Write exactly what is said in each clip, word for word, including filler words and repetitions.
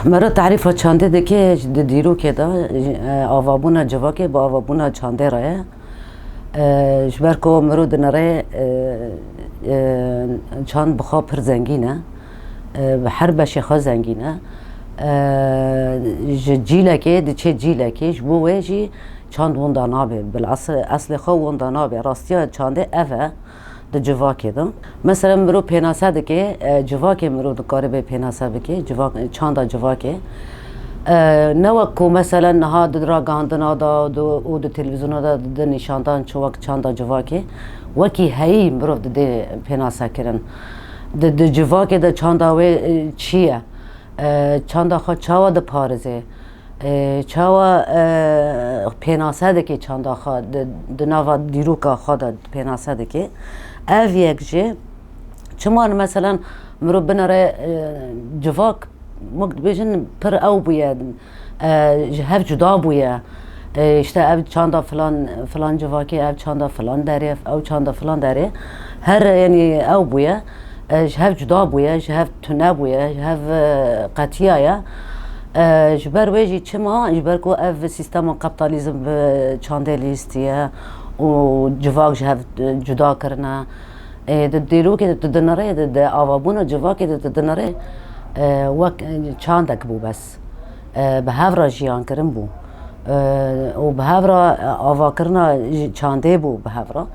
Mero tarîfa çandê dike, di dîrokê de, e, avabûna civakê bi avabûna çandê re ye. E, ji ber ku miro dinere, e, e, çand bi xwe pir zengîn e. E, bi her beşê xwe zengîn e. E, ji cîlekê diçe cîlekê, ji bo wê jî çand winda nabe. Bil asl-, eslê xwe winda nabe. Rastiya çandê ev e. Di civakê de. Mesela mirov pênase dike, e, civakê mirov dikare bê pênase bike, civak, çanda civakê. E, ne wek ku mesela niha di ragihandina de, di, û di televîzyona de di nîşandan çi wek çanda civakê, wekî heyî mirov didê pênase kirin. Di, di civakê de çanda wê, e, çi ye? E, çanda xwe çawa diparêze? E, çawa, e, pênase dike çanda xwe di, di nava dîroka xwe de pênase dike? Ev yek jî, çima mesela mirov binere, e, civak, wek dibêjin pir ew bûye, e, ji hev cuda bûye. E, işte ev çanda filan, filan civakê, ev çanda filan derê, ev çanda filan derê. Her, yanî ew bûye. E, ji hev cuda bûye, ji hev tune bûye, ji hev, e, qetiyaye. E, ji ber wê jî çima? Ji ber ku ev sîstema kapitalizm bi çandê lîstiye û civak ji hev, e, cuda kirine. E, di dîrokê de tu dinirê, di, di avabûna civakê de tu dinirê, e, wek, e, çandek bû bes. E, bi hev re jiyan kirin bû. E, û bi hev re, e, avakirina ji çandê bû bi hev re.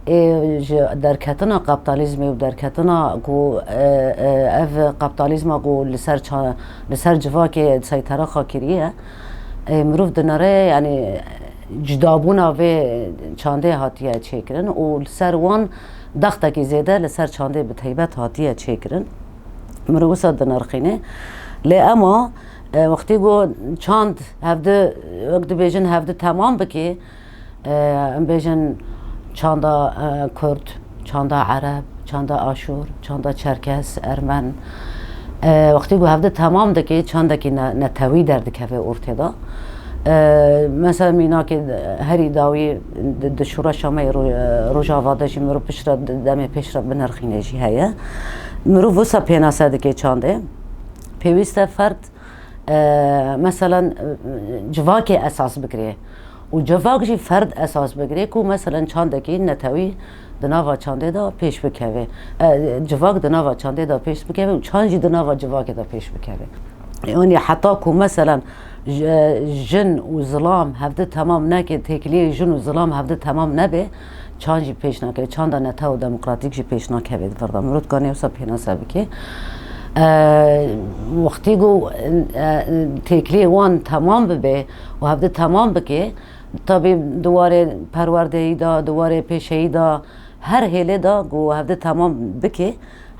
Ê, ji derketina kapitalizmê û derketina ku, e, e, ev kapitalizma ku li ser ça-, li ser civakê seytera xwe kiriye, e, mirov dinere, yanî cudabûna vê çandê hatiye çêkirin û li ser wan dextekî zêde li ser çandê bi teybet hatiye çêkirin. Mirov wisa dinirxîne. Lê ema, e, wextî ku çand hevdi, wek dibêjin hevdi temam bike, e, em bêjin çanda, e, Kurd, çanda Ereb, çanda Aşûr, çanda Çerkes, Ermen. E, wextî ku hevdi temam dike, çandekî ne-, netewî derdikeve ortê de. E, mesela mînakê herî dawî di, di şoreşa me yê ro-, e, Rojava de jî mirov piştre di demê pêş re binirxîne jî heye. Mirov wisa pênase dike çandê. Pêwîst e ferd, e, meselen, e, civakê esas bigire. Û civak jî ferd esas bigire ku meselen çandekî netewî di nava çandê de pêş bikeve. E, civak di nava çandê de pêş bikeve û çand jî di nava civakê de pêş bikeve. Yanî heta ku meselen j-, jin û zilam hevdi temam neke, têkiliyê jin û zilam hevdi temam nebe, çand jî pêş nakeve, çanda netew û demokratîk jî pêş nakeve di vir de. Mirov dikanê wisa pênase bike. E, wextî ku, e, têkiliyê wan temam bibe û hevdi temam bike, tabî di warê perwerdeyî de, di warê pêşeyî de, her hêlê de ku hevdi temam bike,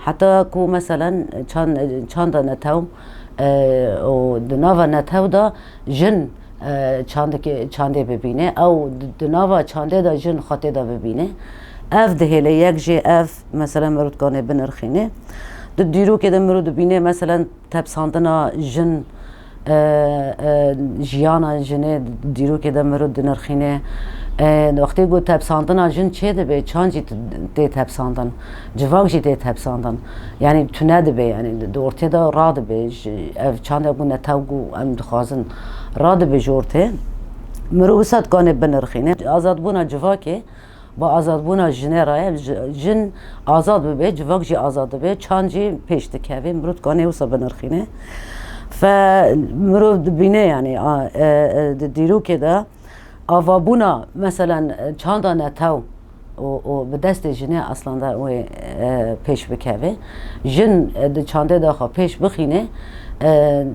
heta ku meselen çand-, çanda netew, e, û di nava netew de jin, e, çandikê, çandê bibîne, ew di, di nava çandê de jin xwe tê de bibîne. Ev dihêle yek jê ev, meselen, mirov dikanê binirxîne. Di dîrokê de mirov dibîne, meselen, tepsandina jin, e, e, jiyana jinê dîrokê de mirov dinirxîne. E, wextê ku tepsandina jin çê dibe, çand jî tê tepsandin, civak jî tê tepsandin. Yanî tune dibe, yanî di, di ortê de radibe. Ji, ev çandek bû netew ku em dixwazin radibe ji ortê. Mirov wisa dikanê binirxîne. Azadbûna civakê bi azadbûna jinê re ye. Ji-, jin azad bibe, civak jî azad dibe, çand jî pêş dikeve, mirov dikanê wisa binirxîne. Fe mirov dibîne, yanî, a, e, e, di dîrokê de avabûna, meselen, çanda netew û, û bi destê jinê aslında wê, e, pêş bikeve. Jin, e, di çandê de xwe pêş bixîne, e, e,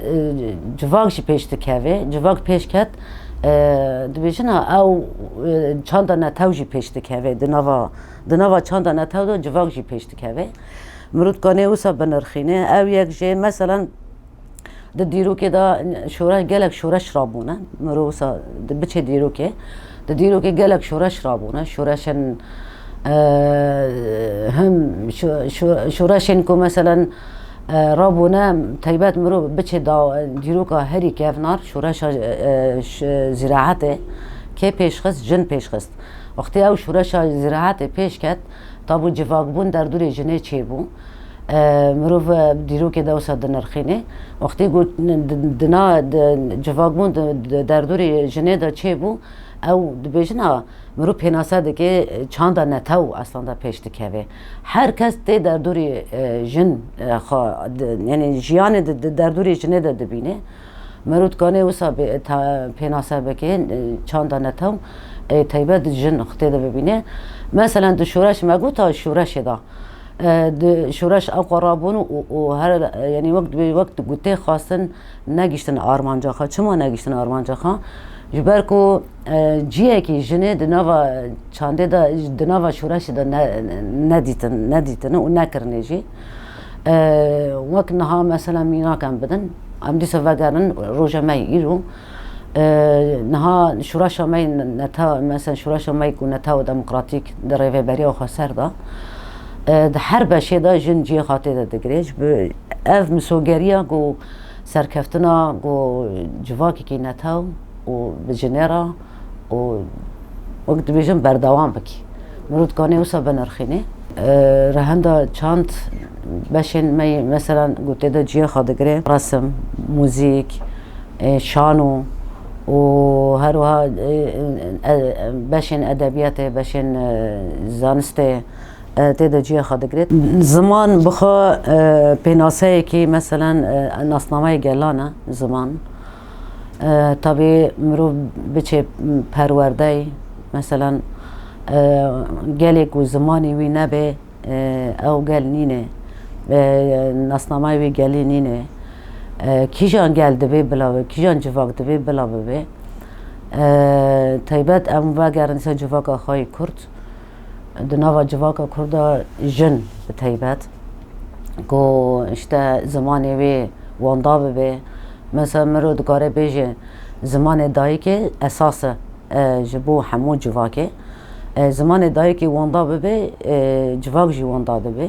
civak jî pêş dikeve. Civak pêş ket, e, dibêjin ha ew, e, çanda netew jî pêş dikeve. Di nava, di nava çanda netew de civak jî pêş dikeve. Mirov dikanê wisa binirxîne. Ew yek jê, meselen, di dîrokê de şoreş, gelek şoreş rabûne. Mirov wisa di biçe dîrokê. Di dîrokê gelek şoreş rabûne. Şoreşên, e, him şo-, şo-, şoreşên ku meselen, e, rabûne, teybet mirov biçe da, dîroka herî kevnar, şoreşa, e, ş-, zîraetê kê pêşxist, jin pêşxist. Wextê ew şoreşa zîraetê pêş ket, tabû civakbûn derdorê jinê çêbû. E, mirov, e, dîrokê de wisa dinirxîne. Wextê ku di, di na, di civakbûn di, di derdorê jinê de çêbû, ew dibêjin, a, mirov pênase dike, çanda netew eslan de pêş dikeve. Her kes tê derdorê, e, jin, e, xwe, di, yanî jiyanê di, di derdorê jinê de dibîne. Mirov dikane wisa bê-, ta-, pênase bike, e, çanda netew, e, taybet jin xwe tê de bibîne. Meselen di şoreş me got, ta şoreşê de. E, di şoreş ew xwe rabûn û, û her, e, yanî wek, wek di gotê xwestin negiştin armanca xwe. Çima negiştin armanca xwe? Ji ber ku, e, ciyekî jinê di nava çandê de, di nava şoreşê de ne, nedîtin, nedîtine û nekirine jî. E, wek niha mesela mînak em bidin, em dîsa vegerin roja me yê îro. E, niha şoreşa me yê neta-, mesela şoreşa me yê ku netew demokratîk di rêveberiya xweser de, e, di her beşê de jin cihê xwe tê de digire. Ji bi ev misogeriya ku serkeftina ku civakekî netew û bi jinê re û wek dibêjin berdewam bikî. Mirov dikane wisa binirxîne. E, rehenda çand beşên me yê, mesela gotê de cihê xwe digire, resim, muzîk, e, şano û her wiha, e, e, e, beşên edebiyatê, beşên, e, zanistê, e, tê de cihê xwe digire. Ziman bi xwe, e, pênaseyekî, meselen, e, nasnameyê gelan e ziman. E, tabî mirov biçe perwerdeyê, meselen, e, gelê ku zimanê wî nebe, e, ew gel nîne. E, nasnamayê wî gelî nîne. E, kîjan gel divê bila bibe, kîjan civak divê bila bibe. E, taybet em vegerin ser civaka xwe yê Kurd. Di nava civaka Kurda jin bi taybet, ku işte zimanê wê wenda bibe. Mesela mirov dikare bêje, zimanê dayikê esas e, e, ji bo hemû civakê. E, zimanê dayikê wenda bibe, e, civak jî wenda dibe.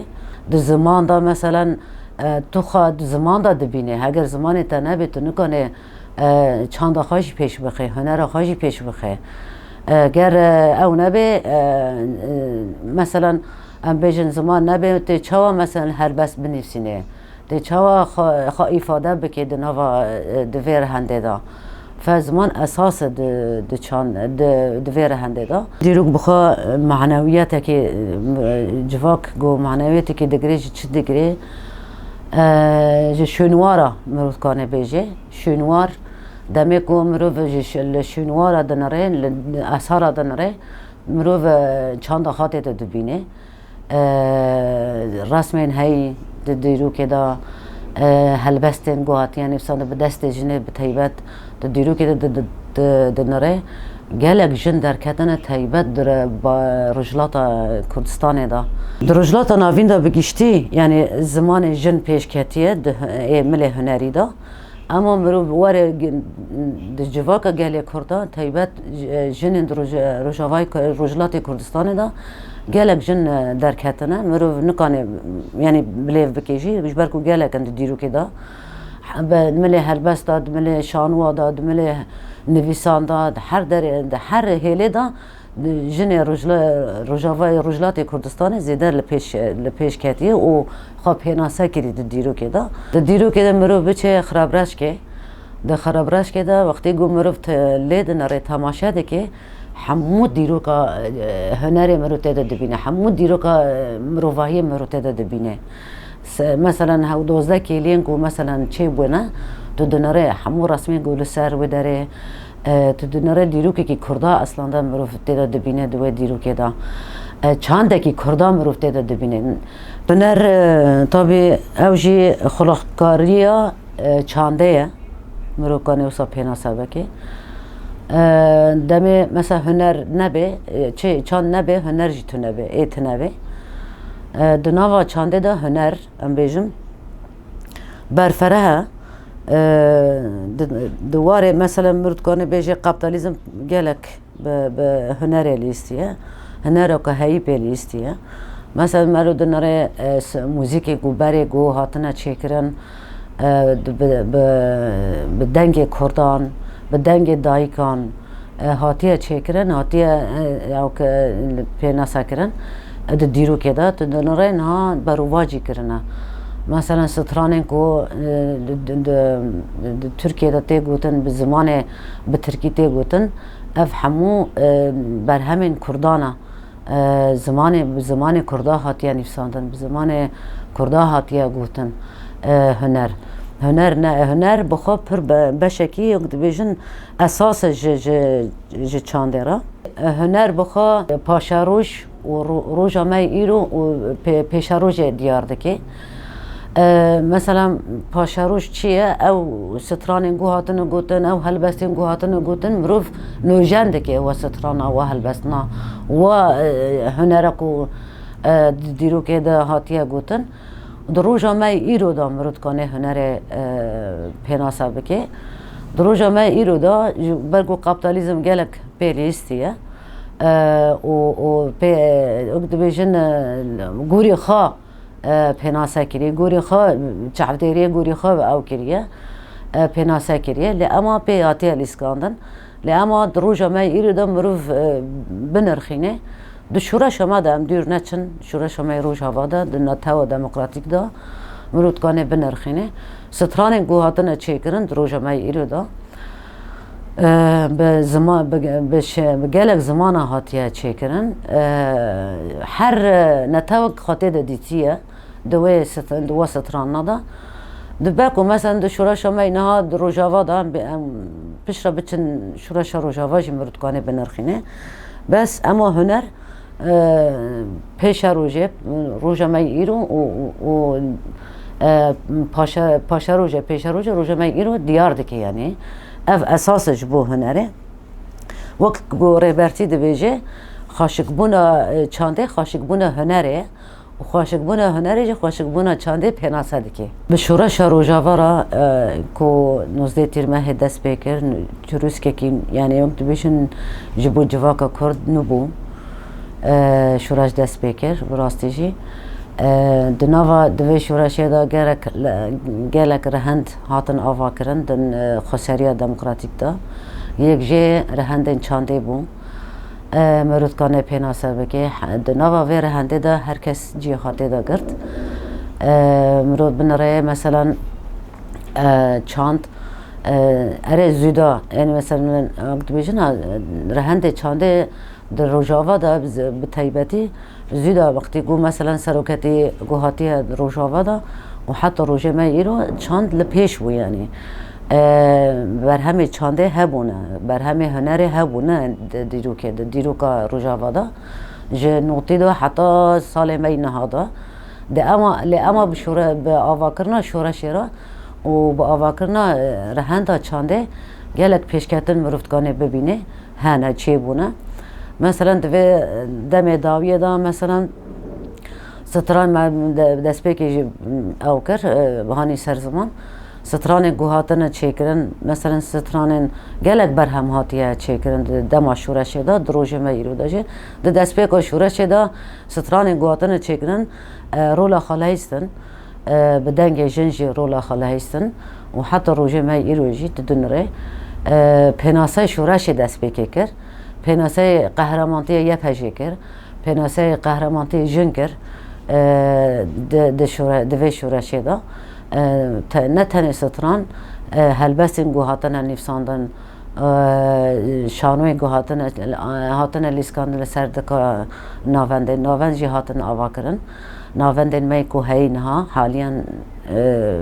Di ziman de, meselen, e, tu xwe di ziman de dibîne. Heger zimanê te nebe, tu nikane e, çanda xwe jî pêş bixe, hunera xwe jî pêş bixe. E, ger, e, ew nebe, e, e, meselen, em bêjin ziman nebe, tê çawa, meselen, helbest binivîsîne? Tê çawa xwe, xwe îfade bike di nava, e, di vê rehendê de? Fe ziman esas e di, di çan-, di, di vê rehendê de. Dîrok bi xwe, e, manewiyetekê, e, civak ku manewiyetekê digire, ji çi digire? E, ji şûnwara mirov dikane bêje. Şûnwar, demê ku mirov ji ş-, li şûnwara dinire, li esara dinire, mirov, e, çanda xwe tê de dibîne. E, resmên heyî di dîrokê de, e, helbestên ku hatiye nivîsandin bi destê jinê bi taybet di dîrokê de di, di, di, dinire. Gelek jin derketine taybet di re-, ba-, Rojhilata Kurdistanê de. Di Rojhilata Navîn de bi giştî, yanî zimanê jin pêş ketiye di hu-, ê milê hunerî de. Ema mirov were gi-, di civaka gelê Kurda, taybet, e, jinên di roj-, Rojavayê Ku-, Rojhilatê Kurdistanê de gelek jin, e, derketine. Mirov nikane, yanî bilêv bike jî, ji ber ku gelek in di dîrokê de. Be-, milê helbesta, di milê şanoa de, di milê nivîsan de, di her derê, di her hêlê de jinê Rojla-, Rojavayê Rojhilatê Kurdistanê zêde li pêş, li pêş ketiye û xwe pênase kirî di dîrokê de. Di dîrokê de mirov biçe Xirabreşkê, di Xirabreşkê de wextê ku mirov te-, lê dinere, temaşe dike, hemû dîroka, e, hunerê mirov tê de dibîne, hemû dîroka, e, mirovahiyê mirov tê de dibîne. Se-, meselen, hew dozdeh kêliyên ku, meselen, çêbûne, tu dinere hemû resmên ku li ser wê derê, e, tu dinere dîrokekî Kurda eslan de mirov tê de dibîne di wê dîrokê de. E, çandekî Kurda mirov tê de dibîne. Huner, e, tabî ew jî xulaqkariya, e, çandê ye. Mirov kanê wisa pênase bike. E, demê mesela huner nebe, e, çi, çand nebe, huner jî tune be, ê tune be. E, di nava çandê de huner, em bêjim, berfereh e. E, di, di warê, mesela, mirov dikane bêje kapitalizm gelek bi, bi hunerê lîstiye. Huneroka heyî pê lîstiye. Mesela, mero dinere, e, s-, muzîkê ku berê ku hatine çêkirin, e, di, bi, bi, bi dengê kurdan, bi dengê dayikan, e, hatiye çêkirin, hatiye, e, ew ke pênase kirin. Di dîrokê de tu dinirê niha berovajî kirine. Mesela stranên ku, e, di, di, di, di Tirkiyê de tê gotin, bi zimanê, bi tirkî tê gotin, ev hemû, e, berhemên kurdan e. E, zimanê, bi zimanê kurda hatiye nivîsandin, bi zimanê kurda hatiye gotin, e, huner. Huner ne, huner bi xwe pir be-, beşekî, wek dibêjin, esas e ji, ji, ji çandê re. E, huner bi xwe paşeroj û ro-, roja me yê îro û pê-, pêşerojê diyar dike. E, mesela paşeroj çi ye? Ew stranên ku hatine gotin, ew helbestên ku hatine gotin, mirov nûjen dike we strana, we helbestina, we, e, hunere ku, e, di dîrokê de hatiye gotin. Di roja me yê îro de mirov dikane hunerê, e, pênase bike. Di roja me yê îro de ji ber ku kapitalizm gelek pê lîstiye, e, û, û pê, wek dibêjin, e, gorî xwe, e, pênase kiriye, gorî xwe, çavdêriyê gorî xwe bi ew kiriye, e, pênase kiriye. Lê ema pê hatiye lîskandin. Lê ema di roja me yê îro de mirov, e, binirxîne. Di şoreşa me de em dûr neçin, şoreşa me yê Rojava de, di netewa demokratîk de mirov dikane binirxîne. Stranên ku hatine çêkirin di roja me yê îro de, e, bi zima-, bi, bi şe-, bi gelek zimana hatiye çêkirin. E, her, e, netewek xwe tê de dîtiye di wê sit-, di we strana de. Dibe ku mesela di şoreşa me yê niha di Rojava de, em, em piştre biçin şoreşa Rojava jî mirov dikane binirxîne. Bes ema huner, e, pêşerojê, roja me yê îro û, û, û, e, paşe-, paşerojê, pêşerojê, roja me yê îro diyar dike, yanî ev esas e ji bo hunerê. Wek ku Rêbertî dibêje, xweşikbûna, e, çandê, xweşikbûna hunerê ye û xweşikbûna hunerê jî xweşikbûna çandê pênase dike. Bi şoreşa Rojava re, e, ku nozdeh Tîrmehê dest pê kir, çirûskekî, yanî wek dibêjin, ji bo civaka Kurd nû bû. E, şoreş dest pê kir, bi rastî jî. E, di nava, di vê şoreşê de gelek, gelek rihend hatin avakirin di, e, xweseriya demokratîk de. Yek jê rihendên çandê bû. E, mirov dikane pênase bike. He, di nava vê rihendê de her kes cihê xwe tê de girt. E, mirov binirê, meselan, e, çand, e, erê zû de, yanî meselan, wek dibêjin, ha, rihendê çandê di Rojava de bi, bi taybetî zû de wextî ku meselan seroketî ku hatiye Rojava de û heta rojê me îro çand li pêş bû, yanî, e, berhemê çandê hebûne, berhemê hunerê hebûne di dîrokê de, dîroka Rojava de, ji notî de heta salê me yî niha de. De ema, lê ema bi şore-, bi avakirina şoreşê re û bi avakirina, e, rehenda çandê gelek pêşketin mirov dikane bibîne, hene, çêbûne. Meselan, di vê demê dawiyê de, meselan, stran me de-, destpêkê jî ew kir, e, hanî ser ziman. Stranên ku hatine çêkirin, meselan, stranên gelek berhem hatiye çêkirin di dema şoreşê de, di rojê me îro de jî. Di destpêka şoreşê de stranên ku hatine çêkirin, e, rola xwe lihîstin. E, bi dengê jin jî rola xwe lihîstin û heta rojê me îro jî tu dinirê, e, pênasey şoreşê destpêkê kir, pênasey qehremantiya Y P J'ê kir, pênasey qehremantiya jin kir, e, di, di şore-, di vê şoreşê de, e, te-, ne tenê stran, e, helbestên ku hatine nivîsandin, e, şanoyên ku hatine, hatine lîskandin li ser dika navendê. Navend jî hatin avakirin. Navendên me ku heyî niha haliyan, e,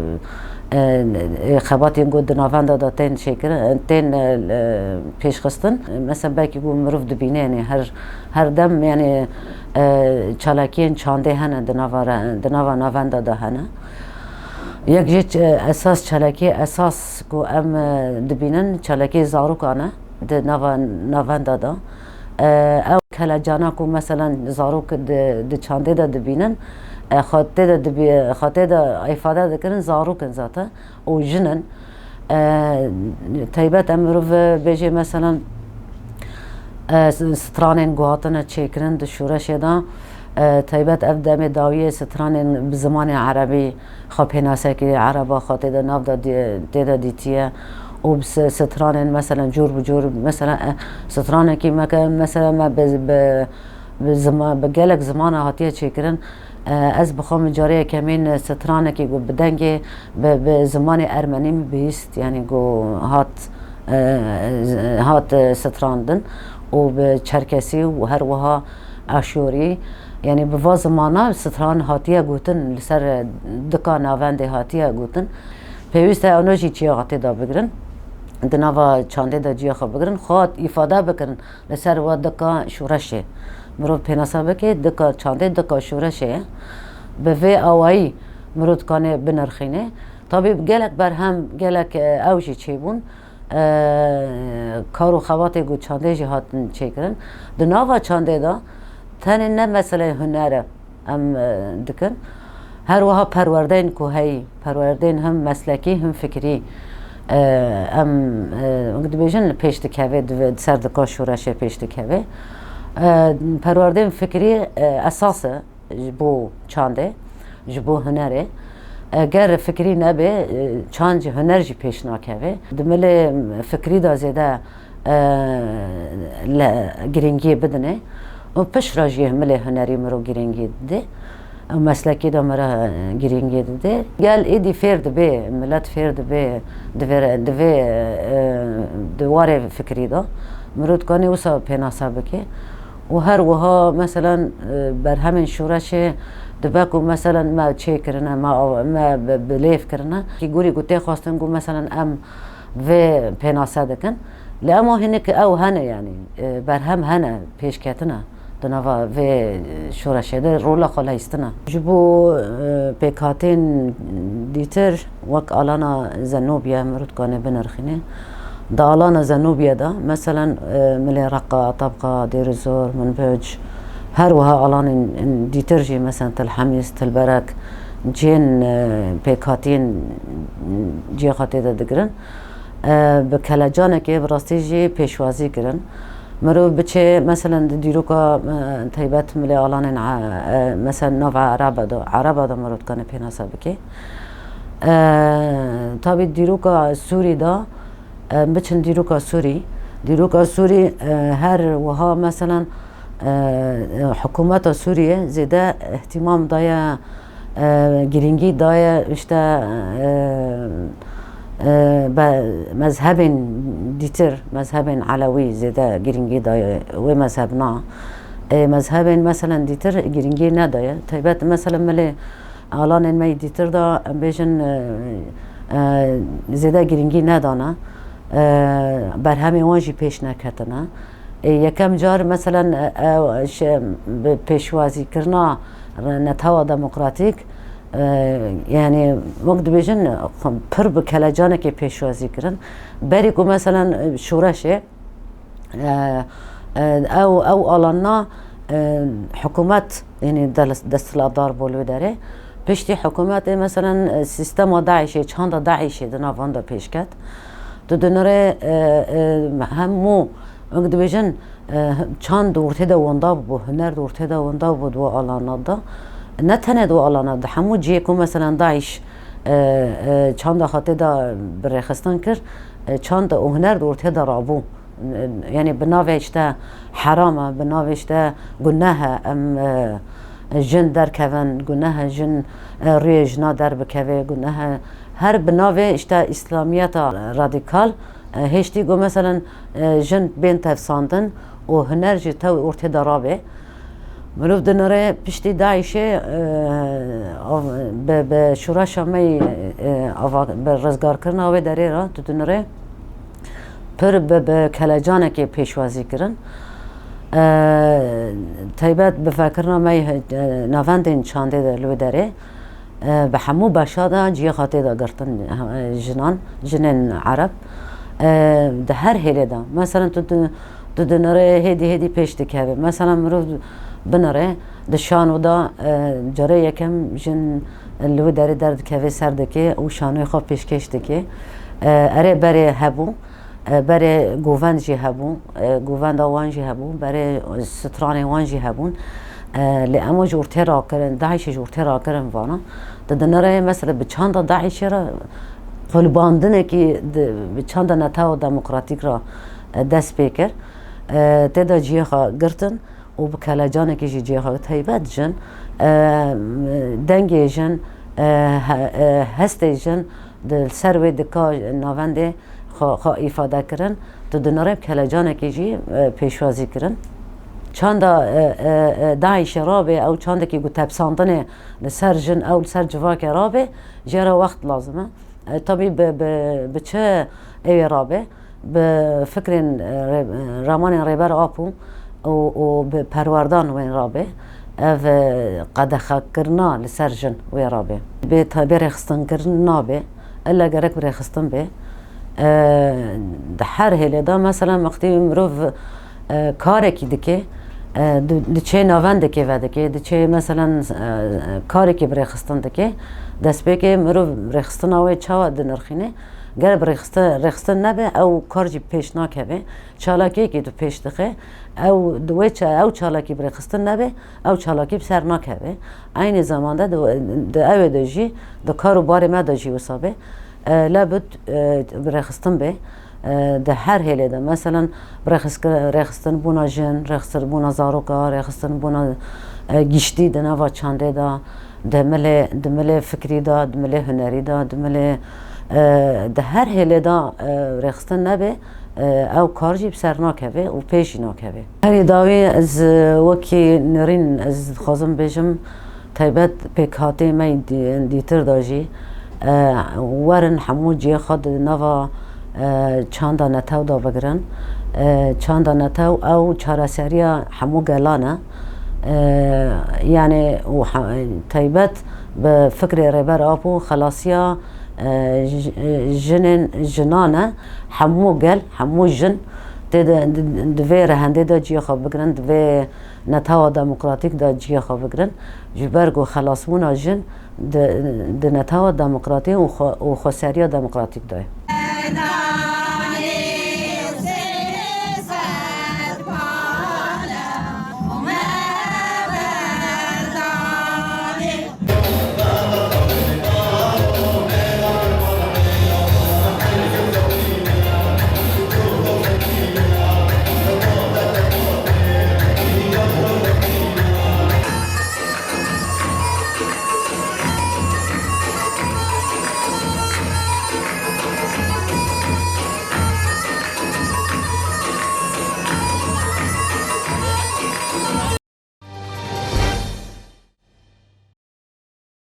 e, e, xebatên ku di navenda de tên çêkirin, tên, e, e, pêşxistin. Mesela belkî ku mirov dibîne, yanî her, her dem, yanî, e, çalakiyên çandê hene di nava re-, di nava navenda de hene. Yek ji ç-, esas çalakiyê esas ku em, e, dibînin, çalakiyê zarokan e di nava navenda de. E, ew kelecana ku, meselan, zarok di, di çandê de dibînin, e, xwe tê de dibî-, xwe tê de îfade dikirin, zarok in zaten û jin in. E, taybet em mirov bêjê, meselan, e, s-, stranên ku hatine çêkirin di şoreşê de, e, taybet ev demê dawiyê stranên bi zimanê erebî xwe pênase kiriye, ereba xwe tê de nav de dî-, tê de dîtiye û bi s-, stranên, meselan, cor bi cor, meselan, e, stranekî me ke, meselan, me bi, bi, Bi zima-, bi gelek zimana hatiye çêkirin. E, ez bi xwe min carê yekemîn stranekî ku bi dengê, bi, bi zimanê ermenî min bihîst, yanî ku hat, e, hat, e, strandin û bi çerkesî û her wiha aşorî, yanî bi va zimana stran hatiye gotin li ser dika navendê hatiye gotin. Pêwîst e ew jî çiya xwe tê de bigirin, di nava çandê de ciya xwe bigirin, xwe îfade bikirin. Li ser we dika şoreşê. Mirov pênase bike, dika çandê dika şoreşê ye. Bi vê awayî mirov dikane binirxîne. Tabî gelek berhem, gelek, e, ew jî çêbûn. E, kar û xebatê ku çandê jî hatin çêkirin. Di nava çandê de tenê ne meseleyê huner e. Em, e, dikin. Her wiha perwerdeyên ku heyî, perwerdeyên him meslekî, him fikrî, e, em, e, wek dibêjin, li pêş dikeve, di, di ser dika şoreşê pêş dikeve. E, perwerdeyên fikrî, e, esas e ji bo çandê, ji bo hunerê. Eger fikrî nebe, e, çand jî, huner jî pêş nakeve. Di milê fikrî de zêde e, le, girîngiyê bidine. Û pişt re jî milê hunerî mirov girîngiyê dide. Û meslekî de mire girîngiyê dide. Gel êdî fêr dibe, milet fêr dibe, di vê, di vê, e, di warê fikrî de. Mirov dikane wisa pênase bike. Û her wiha, meselen, e, berhemên şoreşê dibe ku, meselen, me çêkirine, me av-, me bi, bi lêv kirine. Ki gorî ku tê xwestin ku, meselen, em vê pênase dikin. Lê ema hinek ew hene, yanî, e, berhem hene, pêşketine di nava vê şoreşê de rola xwe leyistine. Ji bo, e, pêkhatên dîtir wek alana Zenobiye mirov dikane binirxîne. Di alana Zenobiye de, meselen, e, milê Reqa, Tebqa, Dêrizor, Minbic, her wiha alanên dîtir jî, meselen, Til Hemîs, Til Berek, cihên, e, pêkhatiyên cihê xwe tê de digirin. E, bi kelecanekê bi rastî jî pêşwazî kirin. Mirov biçe, meselen, di dîroka, e, taybet milê alanên, e, e, meselen, nava Ereba de, Ereba de mirov dikane pênase bike. E, tabî dîroka Sûrî de, e, biçin dîroka Sûrî. Dîroka Sûrî, e, her wiha, meselen, e, e, hikûmeta Sûriyê zêde îhtîmam daye, e, girîngî daye, işte, e, e, be-, mezhebên dîtir, mezhebên Elewî zêde girîngî daye wê mezhebna. E, mezhebên, meselen, dîtir girîngî nedaye. Taybet, meselen, milê alanên me yî dîtir de, em bêjin, e, e, zêde girîngî nedane. E, berhemê wan jî pêş neketine. E, yekem car, meselen, e, e, şe-, bi pêşwazîkirina re-, netewa demokratîk, e, yanî, wek dibêjin, pir bi kelecanekê pêşwazî kirin. Berî ku, meselen, e, şoreşê, e, e, ew, ew alana, e, hikûmet, yanî, del-, desthilatdar bû li wê derê. Piştî hikûmetê, meselen, e, sîstema DAIŞê, çanda DAIŞê di nav van de pêş ket. Tu dinirê, e, e, hemû, wek dibêjin, e, çand ortê de wenda bû, huner de ortê de wenda bû di we alana de. Ne tenê di we alana de, hemû cihê ku, meselen, DAIŞ, e, e, çanda xwe tê de bi rêxistin kir, e, çand û huner de ortê de rabû. Yanî bi navê işte heram e, bi navê işte guneh e, em, e, jin derkevin, guneh e jin, e, rûyê jina derbikeve, guneh e her bi navê işte îslamiyeta radîkal, e, hêştî ku meselen, e, jin bên tevsandin û huner jî tew ortê de rabe. Mirov dinire piştî DAIŞê, e, av-, bi, bi şoreşa me yî, e, ava-, bi rizgarkirina wê derê re, tu dinire pir bi, bi kelecanekê pêşwazî kirin. E, taybet bi vekirina me yî, e, navendên çandê de li wê derê, e, bi hemû beşa de cihê xwe tê de girtin, e, jinan, jinên Ereb, e, di her hêlê de. Meselen, tu, tu, tu dinirê hêdî hêdî pêş dikeve. Meselen, mirov binirê, di şano de, e, carê yekem jin li wê derê derdikeve, ser dike û şanoyê xwe pêşkêş dike. E, erê berê hebû, e, berê govend jî hebû, e, govenda wan jî hebû, berê stranê wan jî hebûn. E, lê ema ji ortê rakirin, DAIŞê ji ortê rakirin vana. Di dinirê, mesela, bi çanda DAIŞê re qulbandinekî di, bi çanda netewa demokratîk re, e, dest pê kir. E, tê de cihê xwe girtin û bi kelecanekî jî cihê xwe taybet jin, e, dengê jin, e, he-, e, hestê jin di ser wê dika navendê xwe, xwe îfade kirin. Tu dinirê bi kelecanekî jî, e, pêşwazî kirin. Çanda, e, e, e, DAIŞê rabe, ew çandekî ku tepsandinê li ser jin, ew li ser civakê rabe, jê re wext lazim e. E, tabî bi, bi, bi çi ewê rabe? Bi fikrên, e, rê-, ramanên Rêber Apo û, û bi perwerdan wên rabe. Ev, e, qedexekirina li ser jin wê rabe. Bê ta-, bê rêxistinkirin nabe. Ella gerek bi rêxistin bê. E, di her hêlê de, mesela, wextî mirov, e, karekî dike, e, di-, diçê navendekê vedike, diçê, mesela, e, karekî bi rêxistin dike, destpêkê mirov rêxistina wê çawa dinirxîne? Ger bi rêxistin, rêxistin nebe, ew kar jî pêş nakeve. Çalakiyekî tu pêş dixe, ew di wê ça-, ew çalakî bi rêxistin nebe, ew çalakî bi ser nakeve. Eynî zamanda di, di ewê de jî, di kar û barê me de jî wisa be. E, lebit, e, bi rêxistin be. E, di her hêlê de, meselen, bi rêxis-, rêxistinbûna jin, rêxistinbûna zaroka, rêxistinbûna, e, giştî di nava çandê de, di milê, di milê fikrî de, di milê hunerî de, di milê, e, di her hêlê de, e, rêxistin nebe, e, ew kar jî bi ser nakeve û pêş jî nakeve. Herî dawî ez, e, wekî nirîn ez dixwazim bêjim, taybet pêkhatê me yî dî-, dîtir de jî, e, werin hemû cihê xwe di nava, e, çanda netew de bigirin. E, çanda netew ew çareseriya hemû gelan e. E, yanî û he-, taybet bi fikrê Rêber Apo xelasiya, e, j-, jinên, jinan e. Hemû gel, hemû jin tê de, di, di vê rehendê de cihê xwe bigirin, di vê netewa demokratîk de cihê xwe bigirin. Ji ber ku xelasbûna jin di, di netewa demokratî û xwe-, û xweseriya demokratîk de ye.